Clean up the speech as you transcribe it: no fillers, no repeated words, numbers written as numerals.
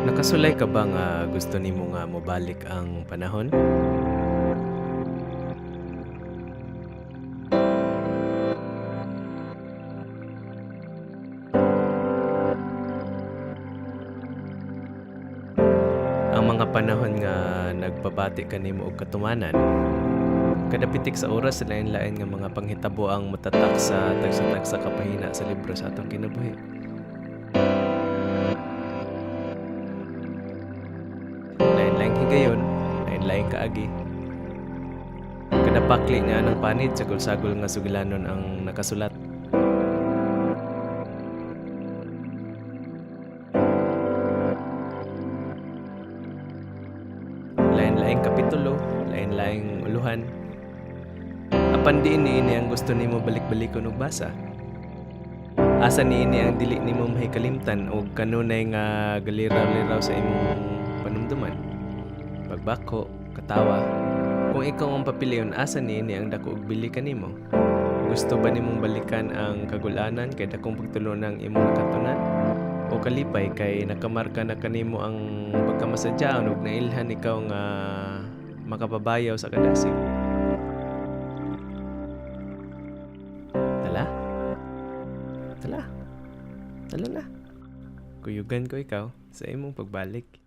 Nakasulay ka ba nga gusto nimo nga mobalik ang panahon? Ang mga panahon nga nagpabati kanimo og katumanan, kada pitik sa oras, sa lain-lain nga mga panghitabo ang motatak sa tagsa-tagsa ka pahina sa libro sa atong kinabuhi. Lain-laing higayon, lain-laing kaagi. Kada pakli nga ng panid, sagol-sagol nga sugilanon ang nakasulat. Lain-laing kapitulo, lain-laing uluhan. Apan diin niini ang gusto nimo balik-balikon og basa? Asa niini ang dili nimo mahikalimtan og kanunay nga galiraw-liraw sa imong panumduman? Pagbako, katawa. Kung ikaw ang papilion, asa niini ang dako og bili kanimo? Gusto ba nimong balikan ang kagulanan kay dakong pagtulunan ang imong nakatunan? O kalipay kay nakamarka na kanimo ang pagkamasadyaon ug nailhan ikaw nga makapabayaw sa kadasig? Tala? Tala? Tala na. Kuyugan ko ikaw sa imong pagbalik.